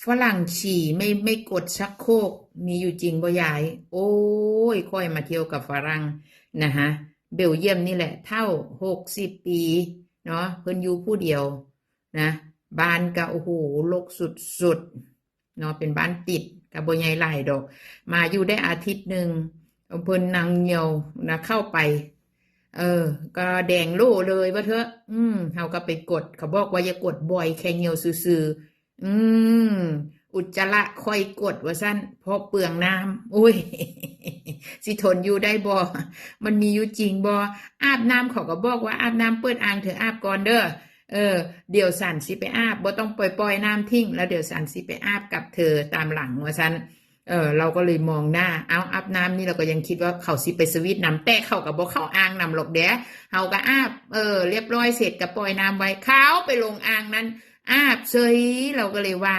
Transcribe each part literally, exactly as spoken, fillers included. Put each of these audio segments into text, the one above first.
ฝรั่งฉี่ไม่ไม่กดชักโครก มีอยู่จริงบ่ยาย โอ้ย ค่อยมาเที่ยวกับฝรั่งนะฮะ เบลเยียมนี่แหละ เฒ่า หกสิบ ปีเนาะ เพิ่นอยู่ผู้เดียวนะ บ้านก็ โอ้โห รกสุดๆ เนาะ เป็นบ้านติด ก็บ่ใหญ่หลายดอก มาอยู่ได้อาทิตย์หนึ่ง เพิ่นนั่งเหี่ยวนะ เข้าไป เออ ก็แดงโล่เลยว่าเถอะ อืม เฮาก็ไปกด เขาบอกว่าอย่ากดบ่อย แค่เหี่ยวซื่อๆ อืม อุจจาระค่อยกดว่าซั่น เพราะเปลืองน้ำ โอ้ย สิทนอยู่ได้บ่ มันมีอยู่จริงบ่ อาบน้ำเขาก็บอกว่าอาบน้ำเปิดอ่างเถอะ อาบก่อนเด้อ เออ เดี๋ยวฉันสิไปอาบ บ่ต้องปล่อยๆน้ำทิ้ง แล้วเดี๋ยวฉันสิไปอาบกับเธอตามหลังว่าซั่น เออ เราก็เลยมองหน้า เอ้า อาบน้ำนี่เราก็ยังคิดว่าเขาสิไปสวีทนำ แต่เขาก็บ่เข้าอ่างนำหรอกเด้ เฮาก็อาบ เออ เรียบร้อยเสร็จก็ปล่อยน้ำไว้ เขาไปลงอ่างนั้น อาบเฉย เราก็เลยว่า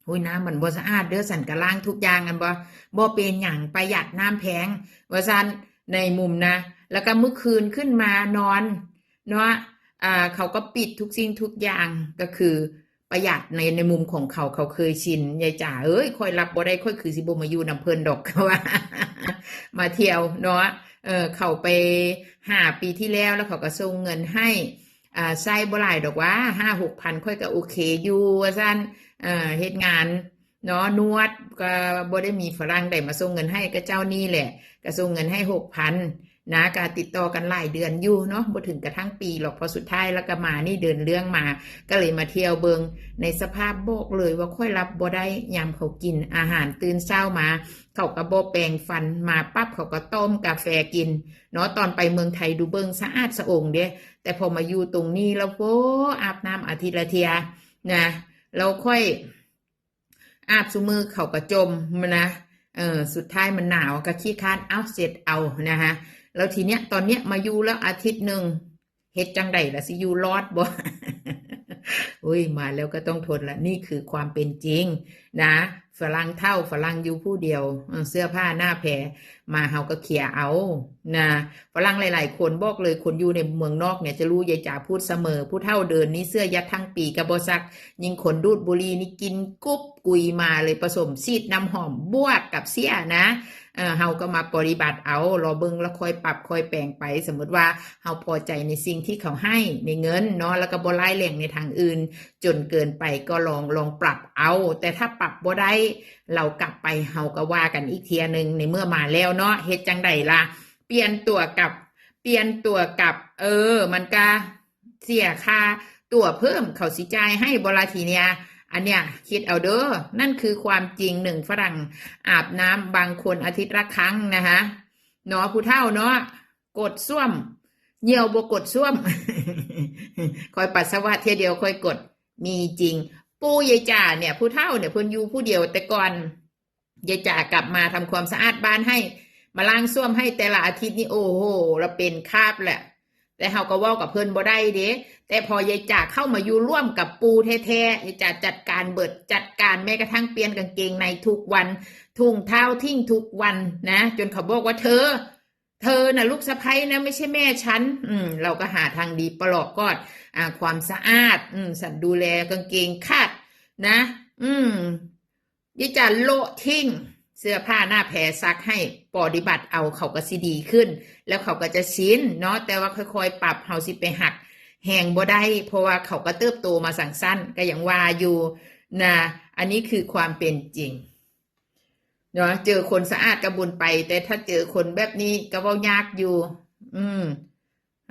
โอ้ย น้ำมันบ่สะอาดเด้อ ฉันก็ล้างทุกอย่าง อันบ่ บ่เป็นหยัง ประหยัดน้ำแพง ว่าซั่น ในมุมนะ แล้วก็มื้อคืนขึ้นมานอน เนาะ อ่า เขาก็ปิดทุกสิ่งทุกอย่าง ก็คือประหยัดใน ในมุมของเขา เขาเคยชิน ยายจ๋าเอ้ย ค่อยรับบ่ได้ ค่อยคือสิบ่มาอยู่นำเพิ่นดอก ว่า มาเที่ยวเนาะ เออ เขาไปห้าปีที่แล้ว แล้วเขาก็ส่งเงินให้ อ่า ใช้บ่หลายดอกว่า ห้าหกพัน ค่อยก็โอเคอยู่ ว่าซั่น เอ่อ เฮ็ดงานเนาะ นวด ก็บ่ได้มีฝรั่งใดมาส่งเงินให้ ก็เจ้านี่แหละ ก็ส่งเงินให้ หกพัน นะ ก็ติดต่อกันหลายเดือนอยู่เนาะ บ่ถึงกระทั่งปีหรอก เพราะสุดท้ายแล้วก็มานี่เดินเรื่องมา ก็เลยมาเที่ยวเบิ่ง ในสภาพบอกเลยว่าค่อยรับบ่ได้ ยามเขากินอาหารตื่นเช้ามา เขาก็บ่แปรงฟัน มาปั๊บเขาก็ต้มกาแฟกินเนาะ ตอนไปเมืองไทยดูเบิ่งสะอาดสะองเด้ แต่พอมาอยู่ตรงนี้แล้ว โอ้ อาบน้ำอาทิตย์ละเทื่อนะ แล้วค่อย อาบซุมื้อเขาก็จมนะ เออ สุดท้ายมันหนาวก็ขี้คร้าน เอ้า เช็ดเอานะฮะ แล้วทีเนี้ย ตอนเนี้ยมาอยู่แล้วอาทิตย์หนึ่ง เฮ็ดจั่งใดล่ะ สิอยู่รอดบ่ อุ้ย มาแล้วก็ต้องทนละ นี่คือความเป็นจริงนะ ฝรั่งเฒ่า ฝรั่งอยู่ผู้เดียว เออ เสื้อผ้าหน้าแผล มาเฮาก็เคลียร์เอานะ ฝรั่งหลายๆคนบอกเลย คนอยู่ในเมืองนอกเนี่ยจะรู้ ยายจ๋าพูดเสมอ ผู้เฒ่าเดินนี่เสื้อยัดทั้งปีก็บ่ซัก ยิ่งคนดูดบุหรี่นี่กินกุบกุยมาเลย ผสมฉีดน้ำหอมบวกกับเสี้ยนะ เออ เฮาก็มาปฏิบัติเอา รอเบิ่งแล้วค่อยปรับค่อยแปลงไป สมมุติว่าเฮาพอใจในสิ่งที่เขาให้ในเงินเนาะ แล้วก็บ่ร้ายแรงในทางอื่น จนเกินไปก็ลอง ลองปรับเอา แต่ถ้าปรับบ่ได้ เรากลับไป เฮาก็ว่ากันอีกเทื่อหนึ่ง ในเมื่อมาแล้วเนาะ เฮ็ดจั่งใดล่ะ เปลี่ยนตั๋วกลับ เปลี่ยนตั๋วกลับ เออ มันก็เสียค่าตั๋วเพิ่ม เขาสิจ่ายให้บ่ล่ะทีเนี้ย อันเนี้ยคิดเอาเด้อ นั่นคือความจริง หนึ่ง ฝรั่งอาบน้ำบางคนอาทิตย์ละครั้งนะคะ เนาะ ผู้เฒ่าเนาะ กดส้วม เหี่ยวบ่กดส้วม ค่อยปัสสาวะเทื่อเดียวค่อยกด มีจริง ปู่ยายจ๋าเนี่ย ผู้เฒ่าเนี่ย เพิ่นอยู่ผู้เดียว แต่ก่อนยายจ๋ากลับมาทำความสะอาดบ้านให้ มาล้างส้วมให้แต่ละอาทิตย์นี่ โอ้โห ละเป็นคราบแหละ แต่เฮาก็เว้ากับเพิ่นบ่ได้เด้ แต่พอยายจ๋าเข้ามาอยู่ร่วมกับปู่แท้ๆ ยายจ๋าจัดการเบิด จัดการแม้กระทั่งเปลี่ยนกางเกงในทุกวัน ถุงเท้าทิ้งทุกวันนะ จนเขาบอกว่า เธอ เธอน่ะลูกสะใภ้นะ ไม่ใช่แม่ฉัน อืม เราก็หาทางดีปลอบกอด อ่า ความสะอาด อืม ฉันดูแลกางเกงขาดนะ อืม ยายจ๋าโละทิ้ง เสื้อผ้าหน้าแผลซักให้ ปฏิบัติเอา เขาก็สิดีขึ้น แล้วเขาก็จะชินเนาะ แต่ว่าค่อยๆปรับ เฮาสิไปหักแฮงบ่ได้ เพราะว่าเขาก็เติบโตมาจั่งซั้น ก็ยังว่าอยู่นะ อันนี้คือความเป็นจริงเนาะ เจอคนสะอาดก็บุญไป แต่ถ้าเจอคนแบบนี้ก็เว้ายากอยู่ อืม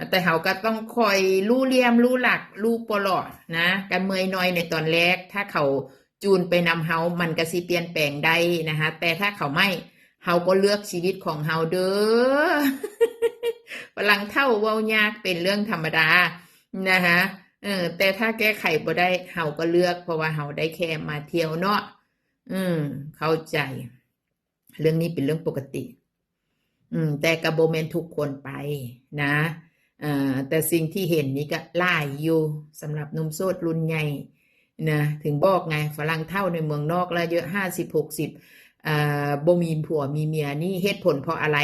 แต่เฮาก็ต้องคอยรู้เหลี่ยม รู้หลัก รู้ปลอนะ กันเมื่อยหน่อยในตอนแรก ถ้าเขาจูนไปนำเฮา มันก็สิเปลี่ยนแปลงได้นะคะ แต่ถ้าเขาไม่ เฮาก็เลือกชีวิตของเฮาเด้อ ฝรั่งเฒ่าเว้ายากเป็นเรื่องธรรมดานะคะ เออ แต่ถ้าแก้ไขบ่ได้ เฮาก็เลือก เพราะว่าเฮาได้แค่มาเที่ยวเนาะ อืม เข้าใจ เรื่องนี้เป็นเรื่องปกติ อืม แต่ก็บ่แม่นทุกคนไปนะ เอ่อ แต่สิ่งที่เห็นนี่ก็หลายอยู่ สำหรับหนุ่มโสดรุ่นใหญ่นะ ถึงบอกไง ฝรั่งเฒ่าในเมืองนอกแล้วเยอะ ห้าสิบ หกสิบ เอ่อ บ่มีผัวมีเมีย นี่เหตุผลเพราะอะไร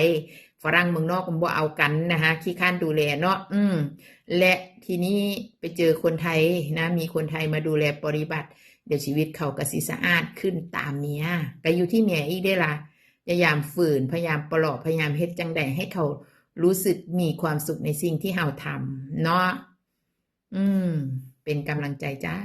ฝรั่งเมืองนอกมันบ่เอากันนะคะ ขี้คร้านดูแลเนาะ อืม และทีนี้ไปเจอคนไทยนะ มีคนไทยมาดูแลปฏิบัติ เดี๋ยวชีวิตเขาก็สิสะอาดขึ้นตามเมีย ก็อยู่ที่เมียอีกเด้อล่ะ พยายามฝืน พยายามปลอบ พยายามเฮ็ดจั่งใดให้เขารู้สึกมีความสุขในสิ่งที่เฮาทำเนาะ อืม เป็นกำลังใจจ้า